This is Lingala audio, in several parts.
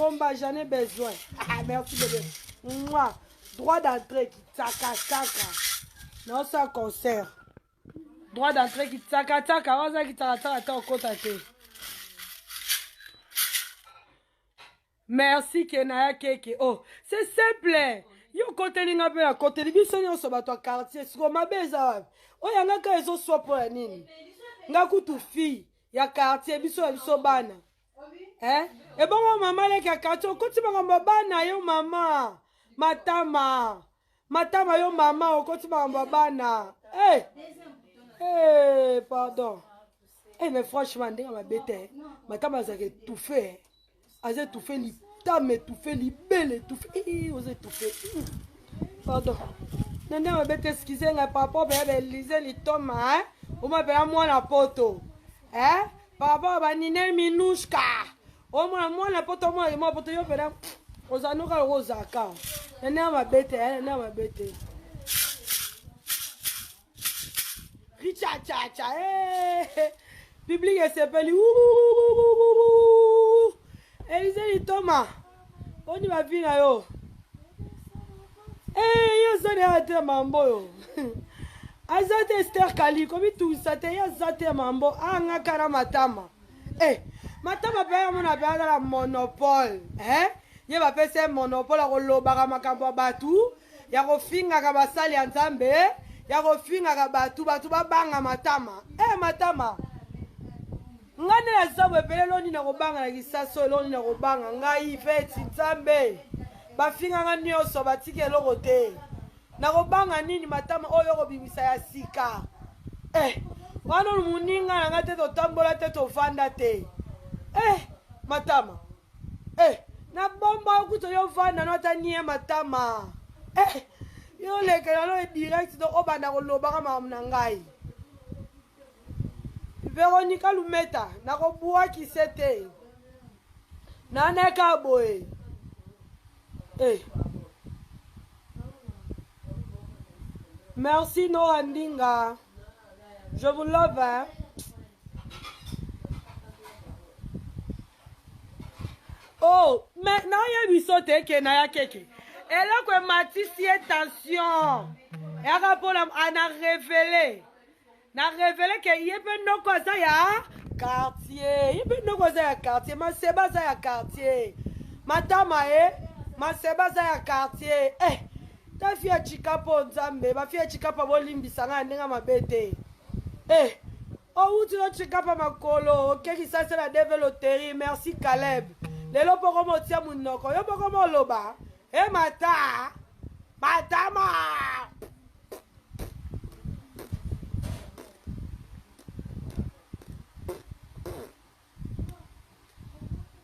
Pomba, j'en ai besoin. Ah, merci bébé. Moi, droit d'entrée qui tsaka tsaka. Non, ça concert. Droit d'entrée qui tsaka tsaka, waza qui tsaka tsaka ta okota te. Merci Kenaya Keke. Oh, c'est simple. Yo koteli nga pe na koteli biso nyonso bato ya quartier. Siko mabe eza wapi? Oyo yanga ka ezoswa mpo ya nini? Nga kutu fille ya quartier biso ya biso bana. Eh? Ebongo mama leki ya quartier okoti makambo ya bana yo mama. Matama. Matama yo mama okoti makambo ya bana. Eh! Hey. Eh, pardon. Eh, mais franchement ndenge mabe te. Matama azalaka étouffé. Aza étouffé litama étouffé libele étouffé. Eh, oza étouffé. Hmm. Pardon. Na ndenge mabe te excusez ngai par rapport ya Elise litoma, hein? Oma pela mwana poto. Hein? Par rapport ba Ninel Minouchka. Omona mwana poto mwana mwana poto yo pela oza noka loko ozaka. Na ndenge mabe te, na ndenge mabe te. Richachacha, eh. Public esepeli. Elise Litoma, boni ba vie na yo. Eh, yo oza na te mambo oyo. Aza te Esther Kali, komitungisa te, ye aza te mambo, anga kara matama. Eh, matama pe amona pe aza na monopole, eh? Ye bapesa ye monopole ya kolobaka makambo ya bato, ya kofingaka basali ya Nzambe, ya kofingaka bato, bato babanga matama. Eh, matama. Ngai nde naza boye pele eloni na kobanga na kisasa eloni na kobanga ngai feti Nzambe. Bafinganga nyonso batiki eloko te. Nakobanga nini matama oyo okobimisa ya sika? Eh, wana moninga na ngai te totambola te tovanda te. Eh, matama. Eh, na bomba yo kutu yo vanda no ata nie matama. Eh, yo lekela no direct donc obanda kolobaka makambo na ngai. Veronica Lumeta, nakobwakise te. Naneka boye. Eh. Merci Nora Ndinga. Je vous love. Hein? Oh, mais nayebi biso te ke naya keke. Eloko ematisi ye tension. Eyaka mpona ana révélé. Na révélé ke ye mpe noko aza ya quartier. Ye mpe noko aza ya quartier. Maseba aza ya quartier. Matama e Maseba aza ya quartier. Eh, ta fille ya Chikapo Nzambe, ba fille ya Chikapo bolimbisa ngai ndenge mabe te. Eh, owuti no Chikapa makolo, oke Kisasa na DV Loterie, merci Caleb. Lelo poko motia munoko, yo poko moloba. Eh mata. Matama.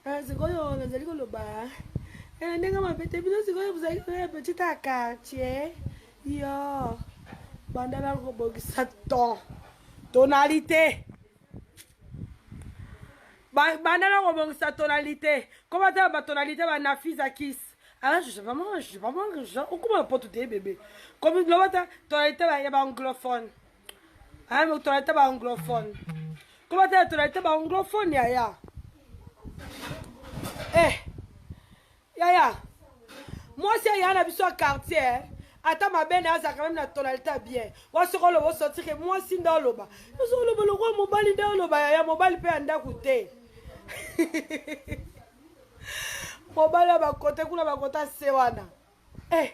Eh, sikoyo nazali koloba eh, ndenge mabe te bino sikoyo bozali koya petite ya quartier yo banda na kobongisa ton tonalité banda na kobongisa tonalité koma tala batonalité banafiza kis Ah, je sais pas moi, je sais pas moi, okoma na poto te bébé. Comme loba ta tonalité ya ba anglophone. Ah, mais tonalité ba anglophone. Koma ta tonalité ba anglophone yaya. Eh. Yaya. Mwasi ya na biso ya quartier. Ata mabe na azalaka meme na tonalité ya bien. Wa soki oloba osentir ke mwasi nde oloba. Yo soki oloba lokola mobali nde oloba yaya, mobali mpe ya ndako te. mobali ya bakote kuna bakota se wana eh.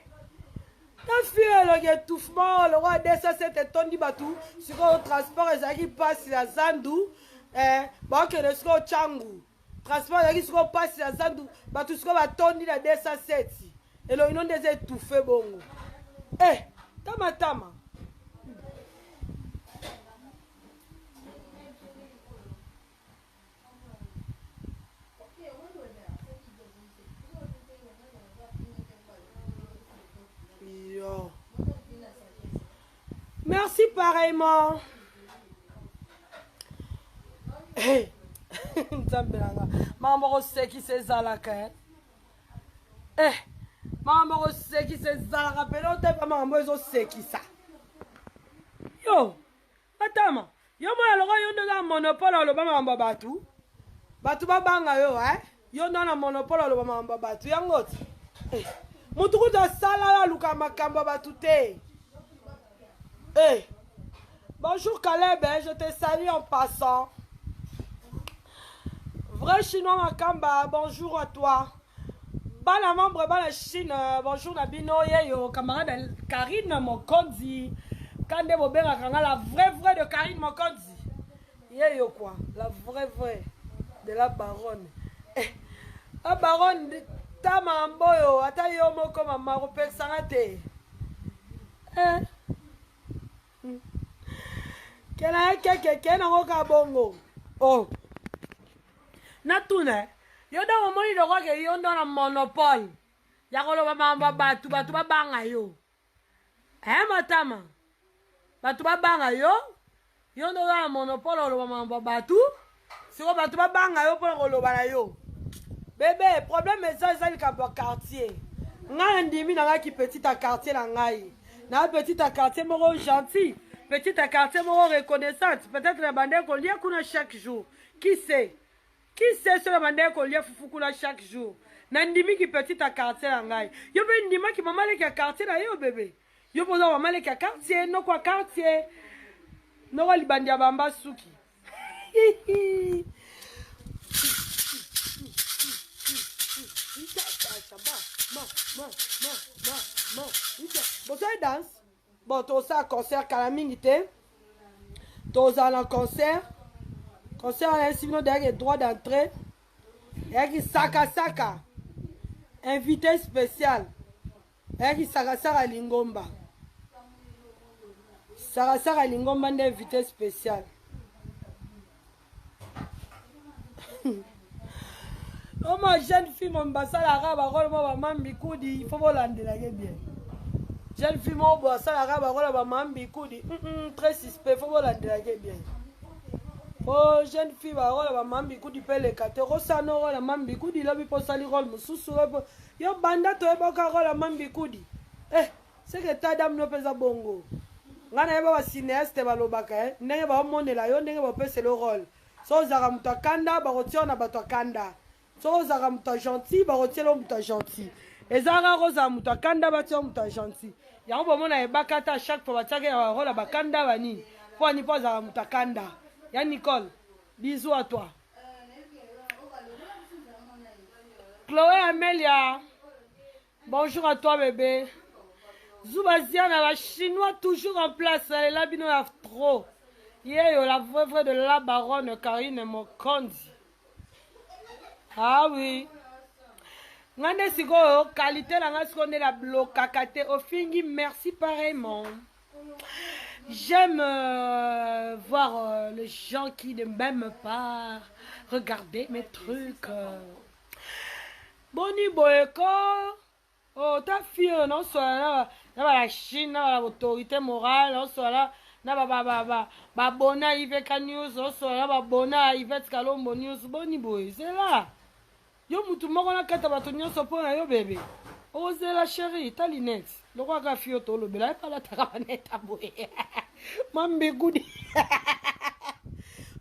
tafi elongi étouffement lokola 207 etondi bato sikoyo transport ezalaki mpasi na zandu eh, bakende sikoyo cangu transport ezalaki sikoyo mpasi na zandu bato sikoyo batondi na 207 elongi no nde eza étouffe bongo eh, tamatama Yo. Merci pareillement. Hey. nzambe na nga makambo kosekisa ezalaka eh? eh makambo kosekisa ezalaka pene otepa makambo ezosekisa yo Matama, yo mwana lokola yo nde oza monopole oloba makambo ya bato, bato babanga yo eh? Yo nda na monopole oloba makambo ya bato yango ti eh. Motu kutu asala yo aluka makambo ya bato te eh. Bonjour Caleb, eh, je te salue en passant. Vrai chinois Makamba, bonjour à toi. Bana membre bana Chine, euh, bonjour na bino yeyo camarade Karine Mokonzi. Kande bobengaka nga la vraie vraie de Karine Mokonzi. Yeyo quoi, la vraie vraie de la baronne. Eh, la baronne ta mamboyo ata yo moko mama kopekisanga te. Eh. Kela ye keke ke nango ka bongo. Oh. Natuna yo donc omoni lokola ke yo ndo na monopole ya koloba makambo ya bato bato babanga yo eh matama bato babanga yo yo nde oza na monopole oloba makambo ya bato siko bato babanga yo mpona koloba na yo bebe problème eza eza likambo ya quartier ngai nandimi na ngai ki petit ya quartier na ngai na petit ya quartier moko gentil petit ya quartier moko reconnaissante peut-être na bandaki kolia kuna chaque jour qui sait Qui sait soki abandaki kolia fufu kuna chaque jour. Nandimi ki petit ya quartier na ngai. Yo mpe ndimaki mama leki ya quartier na yo bebe. Yo mpe oza mama leki ya quartier, noko ya quartier. Noko libandi ya bamba suki. Bozali danse? Bon, tosala concert kala mingi te. Tozala na concert. Concert wana esi bino dayaki droit d'entrée. Eyaki saka saka. Invité spécial. Eyaki saka saka lingomba. Saka saka lingomba nde invité spécial. Oma jeune fille mo basalaka barole mo bamambikudi il faut bolandelake bien. Jeune fille moko boye asalaka barole ya bamambikudi très suspect, faut bolandelake bien. Po jeune fille barole ya bamambikudi mpe eleka te okosala no role ya mambikudi lobi mpo osali role mosusu yo banda toyebaka role ya mambikudi eh seke tadam no mpe eza bongo. Ngai nayeba bacinéaste balobaka eh, ndenge baomonela yo ndenge baopesela yo role. So ozalaka moto ya kanda bakotia yo na bato ya kanda, soki ozalaka moto ya gentil bakotiela yo moto ya gentil. Eza kaka ozala moto ya kanda batia yo moto ya gentil. Yango bomona ebaka ata chaque fois batiaka ya barole ya bakanda banini mpo ani mpo azalaka moto ya kanda. Ya Nicole, bisous à toi. Chloé Amelia, bonjour à toi bébé. Zoubaziana, la chinois toujours en place, elle est là bino ya trop. Yeyo la vraie vraie de la baronne Karine Mokonzi. Ah oui. Nga nde sikoyo qualité na nga sikoyo nde na blokaka te ofingi merci pareillement. J'aime voir les gens qui ne m'aiment pas regarder mes trucs. Boni boye ko oh, ta fille oyo naosola na ba la Chine na ba autorité morale naosola na babona IVK News naosola na babona Yvette Kalombo News. Boni boye zela yo mutu moko na kata bato nyonso mpo na yo bebe ozela chéri ta lunette lokola kaka fille oyo tolobela ye palataka baneta boye mambigudi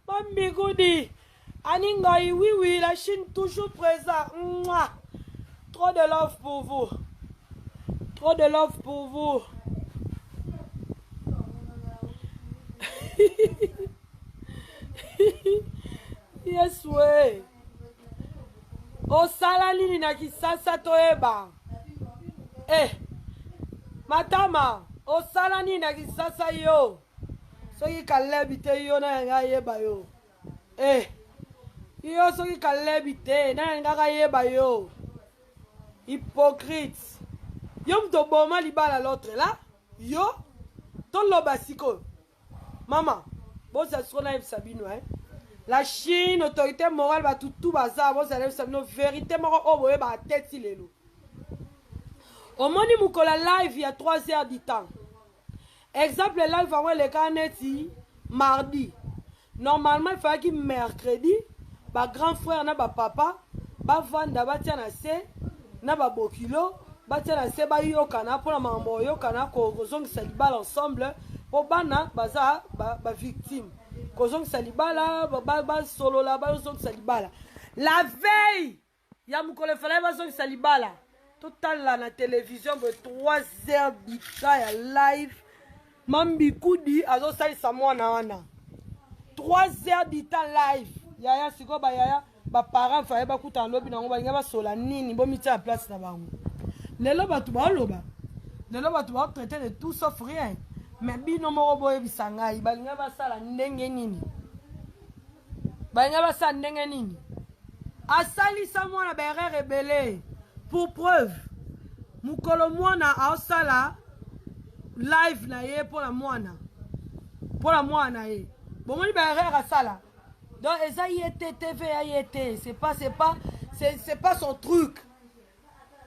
mambigudi Aningai, oui, oui, la Chine toujours présent. Mouah. Trop de love pour vous. Trop de love pour vous. Yes, oui. Osala nini na Kisasa toyeba? Eh, matama, osala nini na Kisasa yo? Soki kalebi te yo na yanga yeba yo. Eh, yo soki kalebi te na yangaka yeba yo. Hypocrite. Yo moto oboma libala l'autre là. Yo toloba sikoyo. Mama, boza sikoyo nayebisa bino eh. La Chine, autorité morale, bato tout baza, boza nayebisa bino vérité moko oyo boyebaka te ti lelo. Omoni mokolo ya live ya 3 heures du temps. Exemple live yango elekaka neti mardi. Normalement il fallait mercredi ba grand frère na ba papa bavanda batia na se na ba bokilo batia na se bayokana mpona makambo oyokana kozongisa libala ensemble mpo bana baza ba victime kozongisa libala basolola bazongisa libala la veille. Ya mokolo efalaki bazongisa libala. Totala na television boye 3 heures du temps ya live. Mambikudi azosalisa mwana wana 3 heures du temps live. Yaya sikoyo ba yaya ba parents faye bakutana lobi nango balinga basola nini bomitia na place na bango. Lelo bato baoloba, lelo bato baotraite de tout sauf rien, mais bino moko boyebisa ngai balinga basala ndenge nini? Balinga basala ndenge nini? Asalisa mwana ba erreur ebele. Pour preuve, mokolo mwana aosala live na ye mpo na mwana, mpo na mwana na ye, bomoni ba erreur asala. Donc eza ye te, TV ya ye te, c'est pas, c'est pas, c'est pas son truc.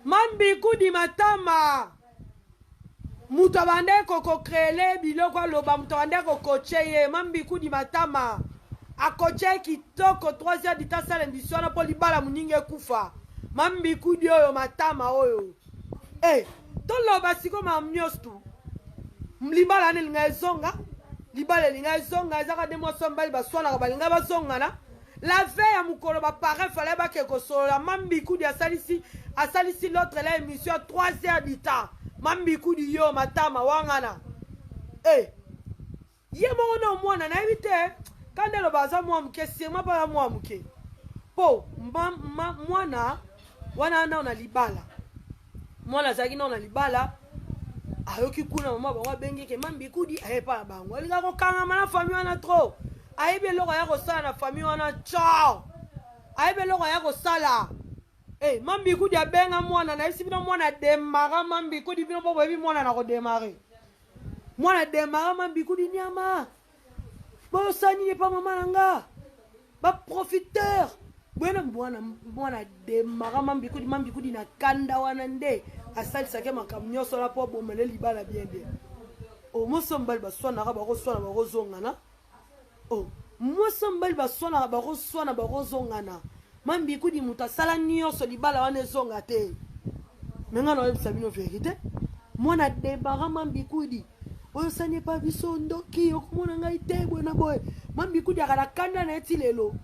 Mambikudi matama moto abandaki kokokreele biloko aloba, moto abandaki kokoche ye. Mambikudi matama akoche ye kitoko 3 heures du temps asala émission wana mpo libala moninga ekufa. Mambikudi oyo matama oyo eh, toloba sikoyo makambo nyonso tu libala wana elinga ezonga, libala elinga ezonga, ezaka nde mwasi mobali baswanaka balinga bazongana. La veille ya mokolo ba parents fallait bake kosolola. Mambikudi asalisi asalisi l'autre la émission ya 3 heures du temps. Mambikudi yo matama wangana eh ye moko na mwana nayebi te kanda eloba aza mwa moke, sûrement mpe aza mwa moke mpo mwana wana nao na libala, mwana azalaki nao na libala, ayoki kuna mama bango abengi ke Mambikudi aye epa na bango, alingaka kokangama na famille wana trop, ayebi eloko aya kosala na famille wana, ciao, ayebi eloko aya kosala. Hey, Mambikudi abenga mwana, nayebisi bino mwana demara Mambikudi, bino mpo boyebi mwana na kodemare, mwana demara Mambikudi nyama bosani nini epa mama na nga baprofiteur boye na mwana, mwana demara Mambikudi. Mambikudi na kanda wana nde asalisaki makambo nyonso wana mpo abomele libala bien bien. O mwasi mobali baswanaka, bakoswana, bakozongana. O mwasi mobali baswanaka, bakoswana, bakozongana. Mambikudi moto asala nyonso libala wana ezonga te. Me ngai naoyebisa bino verité, mwana debara Mambikudi oyo osani epa biso ndoki, okomona ngai te boye na boye. Mambikudi aka na kanda na ye ti lelo,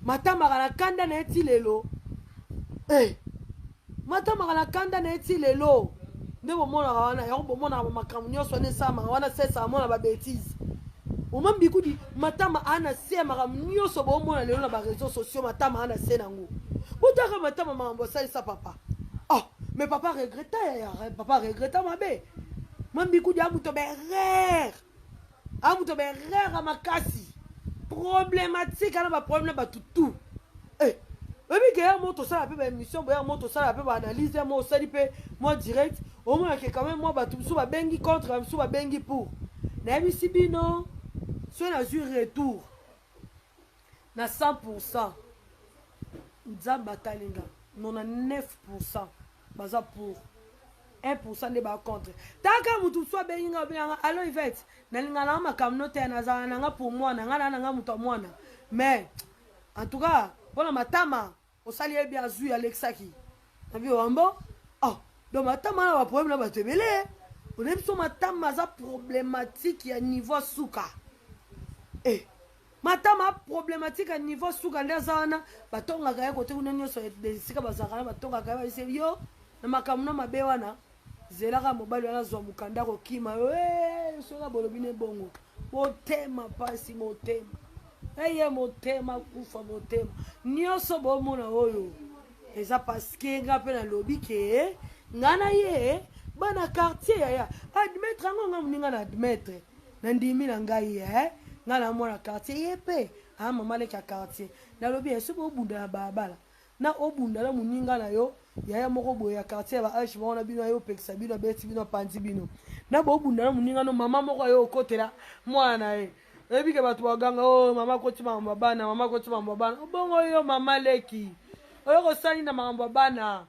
matama aka na kanda na ye ti lelo, eh, matama aka na kanda na ye ti lelo. Nde bomonaka wana yango, bomonaka makambo nyonso wana esalamaka wana, sesaka mona babétise. Oma Mbikudi matama aa na se ya makambo nyonso bomona lelo na baréseaux sociaux, matama aa na se nango. Botaka matama makambo asalisa papa. Oh, mais papa regretta, yaya, papa regretta mabe. Mambikudi a moto berere, a moto berere ya makasi, problématique ana baproblème na bato tout. Eh, oyebi ke ya mo tosala mpe baémission boya mo tosala mpe baanalyse ya mo osali mpe mwa direct, omonake quand même mwa bato mosusu babengi contre, mosusu babengi pour. Nayebisi bino soki nazwi retour na 100, Nzambe atali nga, 99% baza pour, 1% nde ba contre. Taka motu mosusu abengi nga, abenganga: "Allo Ivete, nalingaka nanga makambo no te, nazala nanga pour mwana nga, na nanga moto ya mwana, mais en tout cas mpona matama osali ye bien, azwi alekisaki na bi wambo." Oh, donc matama na baproblème na bato ebele. Oyebi biso matama aza problématique ya niveau suka. Eh, matama problématique ya niveau suka nde aza wana. Batongaka ye kote kuna nyonso esika bazalaka na batongaka ye, bayese yo na makambo na mabe wana. Zelaka mobali wana azwa mokanda kokima yo. Soki bolobi ne bongo, motema mpasi, motema eye, motema kufa, motema nyonso bomona oyo eza parce nga mpe nalobi ke nga na ye bana quartier. Yaya, admettre yango, nga moninga na admettre, na ndimi na ngai ye, nga na mwana quartier, ye mpe a mama leki ya quartier. Nalobi ye soki obunda na balabala na obunda na moninga na yo, yaya moko boye ya quartier ya ba age moko na bino, aye opekisa bino, abeti bino, apanzi bino, na bobunda na moninga no mama moko aye okotela mwana na ye, oyebi ke bato baganga: "O oh, mama akoti makambo ya bana, mama akoti makambo ya bana." Bongo yo mama leki oyo kosali na makambo ya bana?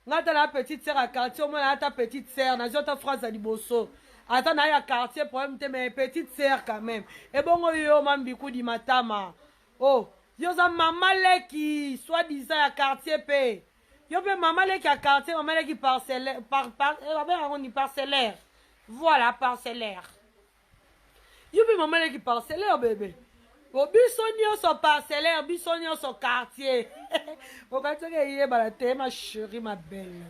Nga tala petite sœur ya quartier, omona ata petite sœur, nazwi ata phrase ya liboso, ata na ya quartier problème te, mais petite sœur quand même. Ebongo yo Mambikudi matama, oh, yo oza mama leki soit disant ya quartier, mpe yo mpe mama leki ya quartier, mama leki parcellaire, par, babengaka ngo ni parcellaire, voilà, parcellaire. Yo mpe mama leki parcellaire bebe. Po biso nyonso parcellaire, biso nyonso quartier. Okanisaki eyebana te ma chérie ma belle.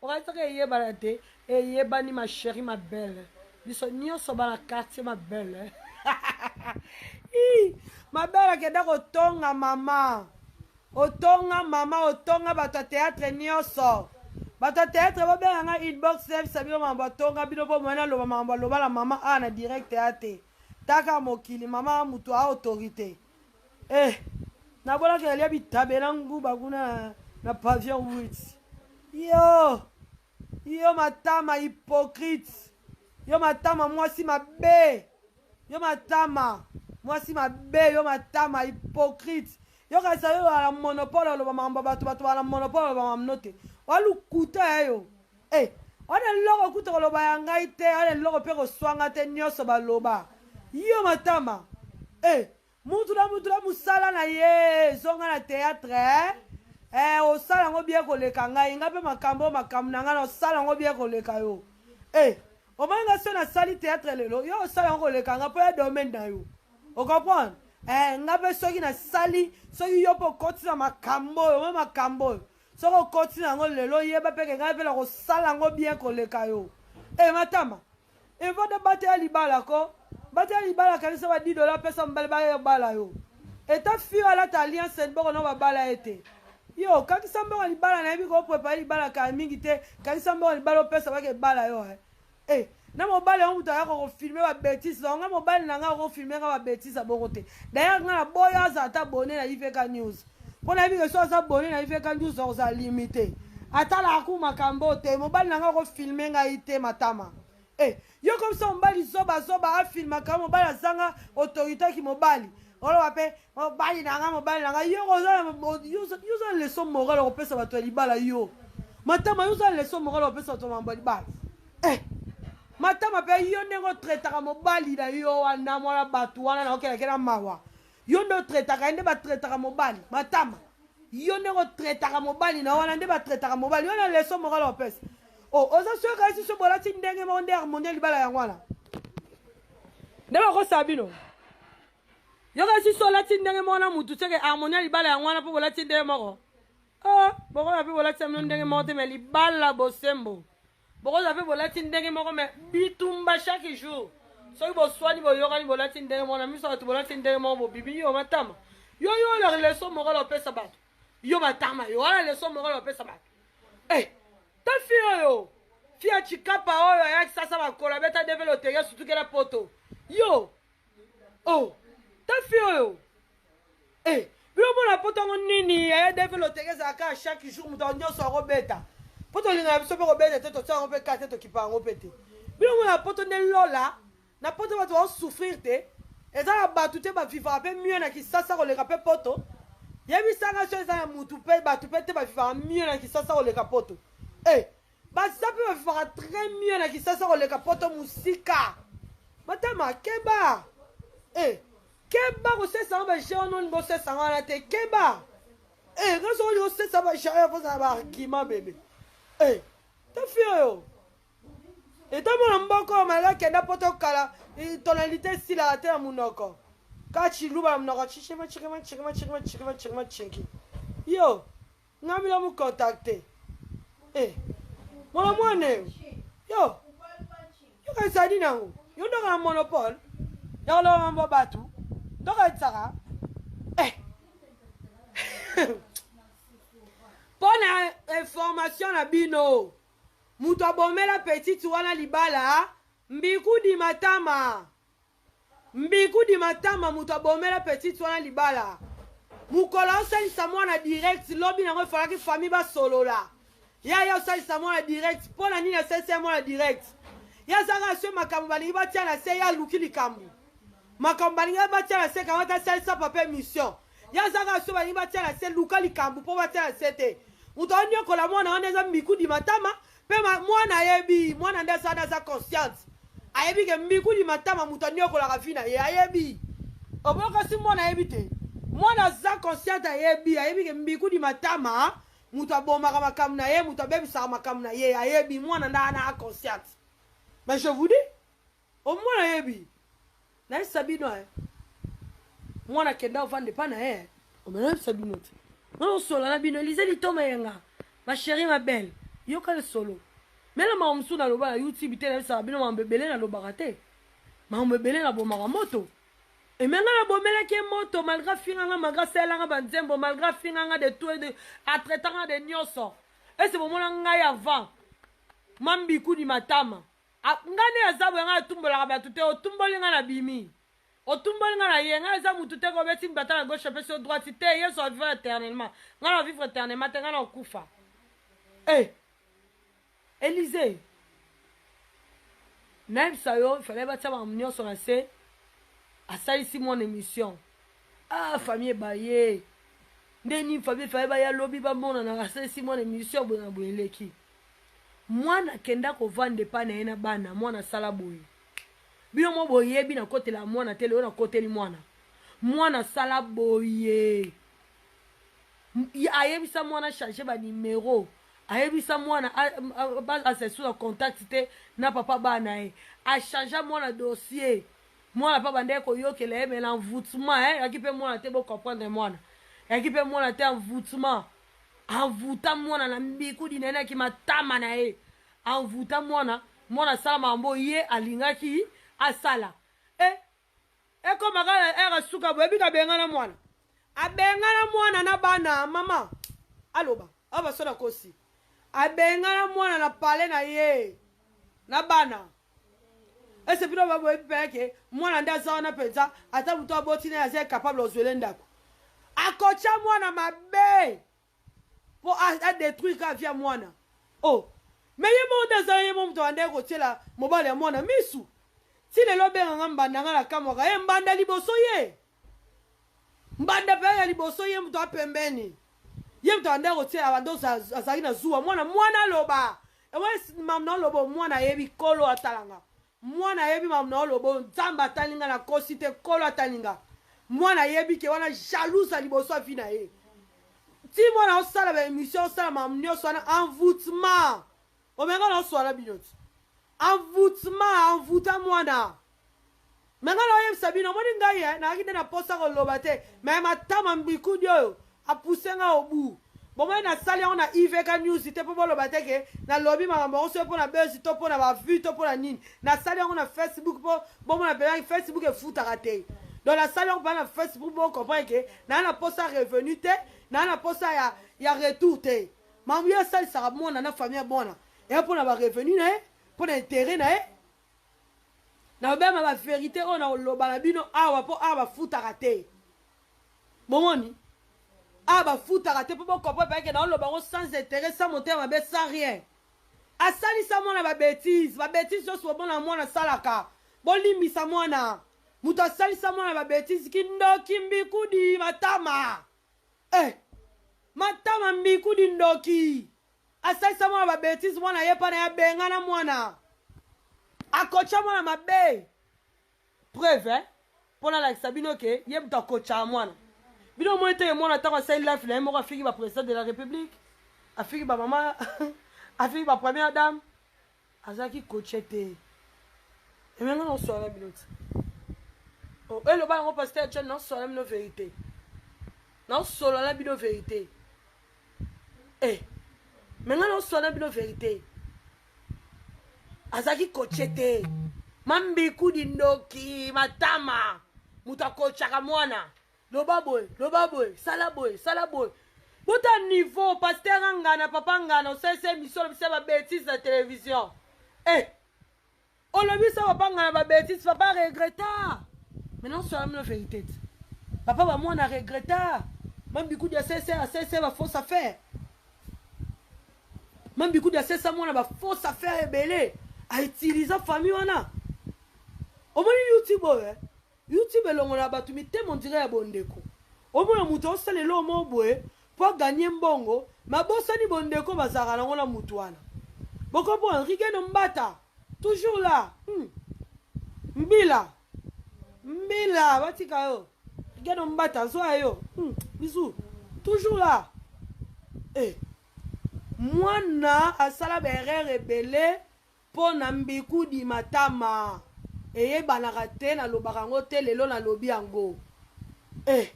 Okanisaki eyebana te, eyebani ma chérie ma belle. Biso nyonso bana quartier ma belle. Ma belle akenda kotonga mama. Otonga mama otonga bato ya théâtre nyonso. Bato ya théâtre bobenga nga inbox nayebisa bino makambo atonga bino mpo moyen naloba makambo aloba na mama awa na direct ya te. Taka mokili mama mutu a autorité. Eh nabolaka elia bitabe na nguba kuna na pavillon 8. Yo yo matama hypocrite. Yo matama mwasi mabe. Yo matama mwasi mabe yo matama hypocrite. Yo kanisa yo na monopole oloba makambo bato bato bana monopole oloba makambo te. Walukuta ya yo. Eh, wana eloko kuta koloba ya ngai te, wana eloko mpe koswanga te, nyonso baloba. Yo matama. Eh, mutu na mutu na musala na ye, zonga na théâtre eh? Eh, osala yango bien koleka ngai, ngai mpe makambo makambo na ngai na osala yango bien koleka yo. Eh, omoni ngai so nasali théâtre lelo, yo osala yango koleka ngai mpo ya domaine na yo. O comprendre? Eh, ngai mpe soki nasali, soki yo mpe okoti na makambo oyo, omoni makambo oyo. Soki okoti na yango lelo, yeba mpe ke ngai mpe nakosala yango bien koleka yo. Eh, matama. Evode batela libala ko. Batela libala kanisa ba 10 dollars pesa mobali ba bala yo. Eta fille alata alliance boko no babala ye te. Yo kakisa mbongo libala nayebi ko prepare libala kala mingi te. Kakisa mbongo libala opesa bake bala yo eh. Eh, na mobali yango moto ayaka kofilme ba bêtises na nga mobali na nga akofilme nga ba bêtises ya bongo te. D'ailleurs nga na boyo aza ata abonné na IVK News. Mpo nayebi ke so aza abonné na IVK News akozala limité. Atalaka ku makambo te mobali na nga akofilme ngai te matama. Eh, yo comme ça mobali zoba zoba afilmaka mobali azanga autorité ki mobali. Oloba pe mobali na nga mobali na nga yo oza yo oza leçon morale okopesa bato ya libala yo. Matama yo oza leçon morale okopesa bato ya mambo ya libala. Eh, matama pe yo ndenge otraitaka mobali na yo wana mwana bato wana na okelake na mawa. Yo nde otraitaka ye nde batraitaka mobali matama. Yo ndenge otraitaka mobali na wana nde batraitaka mobali yo na leçon morale opesa. Oh, oza soki kasi so bolati ndenge moko nde harmonie libala yango wana. Nde bakosala bino. Yo kasi so olati ndenge moko na mutu seke harmonie libala yango wana mpo bolati ndenge moko. Ah, bokola mpe bolati bino ndenge moko te mais libala bosembo. Bokozala mpe bolati ndenge moko mais bitumba chaque jour. Soki boswani boyokani bolati ndenge moko na miso bato bolati ndenge moko bobibi yo matama. Yo yo na leçon morale opesa bato. Yo matama yo wana leçon morale opesa bato. Eh, ta fille oyo. Fille ya chikapa oyo ayaki sasa bakolo abeta develo oteya sutukela poto. Yo. Oh, ta fille oyo. Eh, bino mona poto yango nini yaya develo oteke ezalaka chaque jour moto nyonso akobeta mpo tolingaka biso mpe kobeta te totia yango mpe ka te tokipa yango mpe te bino mona poto nde lola na poto bato baosouffrir te eza na bato te bavivaka mpe mieux na kisasa koleka mpe poto yebisanga so eza na mutu mpe bato mpe te bavivaka mieux na kisasa koleka poto eh, baza mpe bavivaka très mieux na kisasa koleka poto mosika matama keba eh, keba kosesa ngo baje wana olingi osesa ngo wana te keba eh, nga soki olingi osesa baje oyo kozala baargument bebe eh, tafi oyo eta mwana mboka oyo malaka kenda poto kala tonalité esilaka te na monoko ka chiluba na monoko chishima chikima chikima chikima chikima chikima chinki yo nga bila mu contacte eh mwana mwana yo yo yo ezali nango yo ndoka na monopole ya koloba mambo bato ndoka etisaka eh mpo na information na bino moto abomela petite wana libala mbikudi matama Mbikudi matama moto abomela petite wana libala. Mokolo osalisa mwana direct lobi nango efalaki famille basolola. Ya ya osalisa mwana direct mpo na nini asalisi ya mwana direct? Ya azaka se makambo balingi batia na se ya aluki likambo. Makambo balingi batia na se kamata asalisa papa emission. Ya azaka se balingi batia na se luka likambo mpo batia na se te. Moto anyokola mwana wana eza mbikudi matama Pe mwana ayebi, mwana nde aza aza consciente. Ayebi ke mbikuli matama moto anyokolaka vie na ye, ayebi. Obokasi mwana ayebi te. Mwana aza consciente ayebi, ayebi ke mbikuli matama moto abomaka makambo na ye, moto abebisaka makambo na ye, ayebi mwana nde ana consciente. Mais je vous dis, omwana ayebi. Nayebisa bino eh. Mwana akenda ovanda epa na ye. Omenayebisa bino te. Nga osola na bino Elise Litoma yenga. Ma chérie ma belle. Yoka lisolo. Mela makambo mosusu naloba na YouTube te nayebisaka bino makambo ebele nalobaka te. Makambo ebele nabomaka moto. Eme nga nabomelaki ye moto malgré afinga nga malgré asalela nga banzembo malgré afinga nga de tout et de atraita nga de nyonso. Ese bomona ngai avant mambikudi matama. Nga nde aza boye nga natumbolaka bato te otumboli nga na bimi. Otumboli nga na ye nga eza mutu te kobeti mbata na gauche apesi yo droite te yesu aviva éternellement nga na vivre éternellement te nga na okufa eh Elysée nayebisa yo fallait batia makambo nyonso na se asalisi mwana émission ah famille ebaye nde nini famille fallait baya lobi bamonana asalisi mwana émission boye na boye eleki mwana akenda kovanda epai na ye na bana mwana asala boye Bino mo boyebi na kotela mwana te lelo na koteli mwana. Mwana sala boye. Ayebisa mwana changer ba numero. Ayebisa mwana aza na contact te na papa bana ye. A changer mwana dossier. Mwana pa bandaki koyokela ye mais l'envoûtement hein yaki pe mwana te bo comprendre mwana. Yaki pe mwana te envoûtement. Envoûta mwana na mbikudi na ye na kimatama na ye. Envouta mwana, mwana asala makambo ye alingaki asala. Eh, ekoma kaka na heure suka boyebi kabengana mwana. Abengana mwana na bana mama. Aloba, awa baso na kosi. Abengana mwana na palais na ye na bana. Ese bino baboyebi mpe ke mwana nde aza wana mpenza ata moto aboti naye aza incapable ozwele ndako. Akotya mwana mabe. mpo adetruire kaka vie ya mwana oh me ye moko nde aza ye moko moto abandaki kotiela mobali ya mwana misu ti lelo abenga nga mbanda nga nakamwaka ye mbanda liboso ye mbanda mpe ya liboso ye moto apembeni ye moto abandaki kotiela abanda azalaki na zuwa mwana mwana aloba mama na oloba mwana ayebi kolo atala nga Mwana ayebi makambo na oloba oyo nzambe atali nga nakosi te kolo atali nga mwana ayebi ke wana jalouse ya liboso ya vie na ye ti mwana osala ba émission osala makambo nyonso wana envoûtement omenga na oswala bino ti envoûtement envoûta mwana me nga naoyebisa bino omoni ngai eh, nayaki nde na posa koloba te me matama mbikudi oyo apuse nga obu bomoni nasali yango na ivk news te mpo boloba te ke nalobi makambo yango soki mpo na buzz to mpo na bavue to mpo na nini nasali yango na facebook mpo bomona mpenza facebook efutaka te donc nasali yango mpenza na facebook bo comprendre ke naa na mposa revenu te naa na mposa ya, ya retour te makambo ye asalisaka mwana na famille ya mwana eya mpo na barevenu na ye mpo na interet na ye nalobema baverité oyo nakoloba na bino awa mpo awa bafutaka te bomoni awa bafutaka te mpo bocomprendre peke naoloba yango sans intérêt sans motema mabe sans rien asalisa mwana babétise babétise nyonso bomona mwana asalaka bolimbisa mwana moto asalisa mwana babétise kindoki mbikudi matama eh, matama mbikudi ndoki asalisa mwana babétise mwana ye mpa na ye abengana mwana akotya mwana mabe preuve eh? mpo nalakisa bino ke ye moto akotyaa mwana bino omoni teke mwana ntango asali life na ye moko afiki baprésident de la république afiki bamama afiki bapremière dame azalaki coache te emenga naoswala bino ti oh, eloba yango pasteur john naoswala bino verité naosolola bino verité eh, me ngai naoswala bino verité azalaki coache te mambikudi ndoki matama moto akochaka mwana loba boye loba boye sala boye sala boye bota niveau paster angana papa ngana osalisa émission olobisa babétise na télévision eh olobisa papa ngana babétise papa regretta maintenant sola mino vérité te papa bamwana regretta mambikudi asalisa asalisa bafausse affaire mambikudi asalisa mwana bafausse affaire ebele autiliza famille wana omoni youtube oyo eh? Youtube elongola batu mitema on dirait ya bondeko. Omona mutu aosala eloko moko boye po aganye mbongo mais abosani bondeko bazalaka nango na mutu wana. Bo comprendre? Rigeno Mbata toujours là. Hmm. Mbila. Mbila batika yo. Rigeno Mbata zwa yo. Hmm. Bisous. Toujours là. Eh. Mwana asala ba erreur ebele Mpo na mbikudi matama eyebanaka te nalobaka yango te lelo nalobi yango. Eh.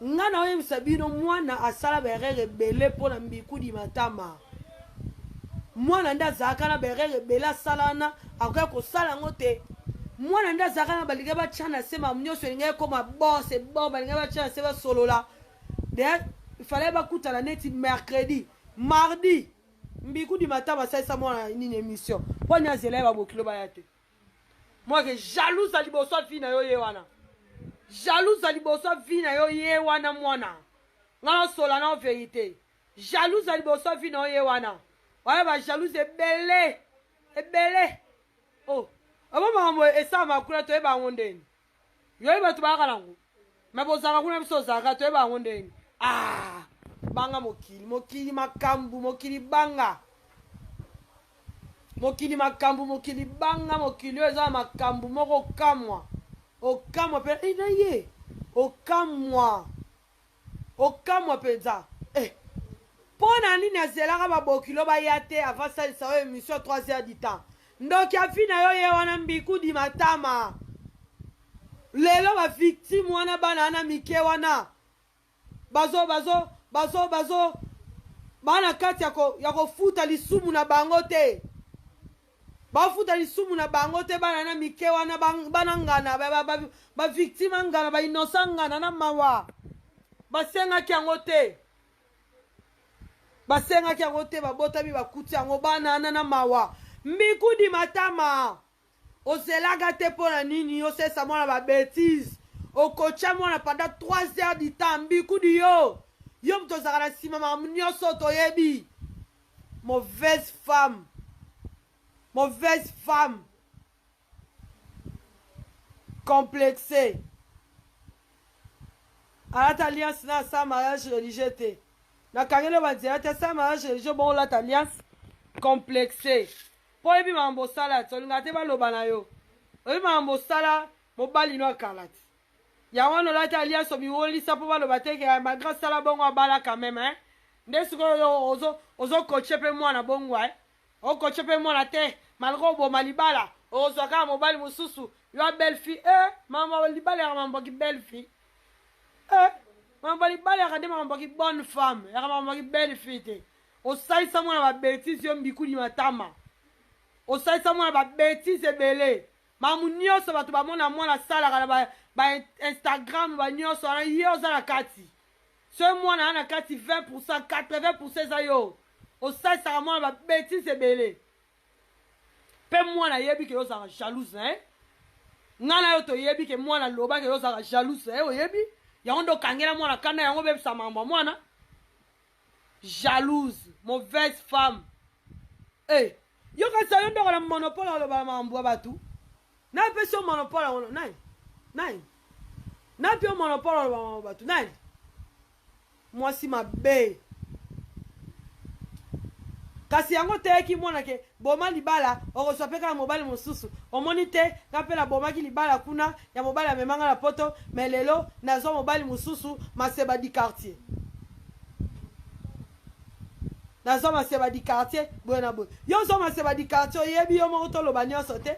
Nga na oyebisa bino mwana asala ba erreur ebele mpo na mbikudi matama. Mwana nde azalaka na ba erreur ebele asala wana akoki kosala yango te. Mwana nde azalaka na balingi batya na se makambo nyonso elingi ekoma bon c'est bon balingi batya na se basolola. D'ailleurs il fallait bakutana neti mercredi, mardi mbikudi matama asalisa mwana nini émission mpo ani azela ye babokilo baya te. Moi ke jalouse ya liboso ya vie na yo ye wana. Jalouse ya liboso ya vie na yo ye wana mwana. Nga nasola na verite. Jalouse ya liboso ya vie na yo ye wana. Oya ba jalouse ebele. Ebele. Oh. Abo makambo esalama kuna toyeba yango ndeni. Yoyi bato bayaka nango. Me bozalaka kuna biso ozalaka toyeba yango ndeni. Ah! Banga mokili, mokili makambu, mokili banga. Mokili makambu, mokili banga, mokili oyo eza na makambu moko okamwa. Okamwa pe eh, na ye. Okamwa. Okamwa penza. Eh. Mpo na nini azelaka babokilo baya te avant asalisa yo émission 3 heures du temps? Ndoki ya vie na yo ye wana mbikudi matama. Lelo ba victime wana bana wana mike wana bazo bazo bazo bazo bana kati ya ko ya kofuta lisumu na bango te. Bafuta lisumu na bango te bana na mike wana bana ngana ba, ba, ba, ba victime ngana ba innocent ngana na mawa. Basengaki yango te. Basengaki yango te babotami bakuti yango bana wana na mawa. Mbikudi matama. Ozelaka te mpo na nini osesa mwana ba betise. Okotia mwana pendant 3 heures du temps mbikudi yo. Yo moto ozalaka na nsima makambo nyonso toyebi. Mauvaise femme. Mauvaise femme. Complexée. Alata alliance na asala mariage religieux te. Nakangeli yo banzela te asala mariage religieux bongo olata alliance complexe. Mpo oyebi makambo osala ti olingaka te baloba na yo. Oyebi makambo osala mobali no akala ti. Yango wana olati alliance omiwolisa mpo baloba te ke malgré asala bongo abala quand même hein. Nde sikoyo ozo ozo coacher mpe mwana bongo hein. Okoche mpe mwana te malgré oboma libala okozwa kaka mobali mosusu yo belle fille eh mama libala yaka mambo ki belle fille eh mambo libala yaka nde makambo ki bonne femme yaka makambo ki belle fille te osalisa mwana ba bêtise yo mbikuli matama osalisa mwana ba bêtise ebele makambo nyonso bato bamona mwana asalaka na ba, ba instagram ba nyonso wana ye oza na kati soki mwana wana na kati 20 pourcent 80 pourcent eza yo osalisaka mwana ba bêtise ebele mpe mwana ayebi ke yo ozalaka jalouse na ye ngai na yo toyebi ke mwana aloba ke yo ozalaka jalouse na ye oyebi yango nde okangela mwana kanda yango obebisa makambo ya mwana jalouse mauvaise femme hey, eh, yo kasi yo ndoko na monopole alobala makambo ya bato napesi yo monopole yango nani nani napi yo monopole aloba makambo ya bato nani Mwasi mabe. Kasi yango oteyaki mwana ke boma libala okozwa pe kaka mobali mosusu. Omoni te nga pe nabomaki libala kuna ya mobali amema nga na poto mais lelo nazwa mobali mosusu maseba du quartier. Nazwa maseba du quartier boye na boye. Yo ozwa maseba du quartier oyebi yo moko toloba nyonso te.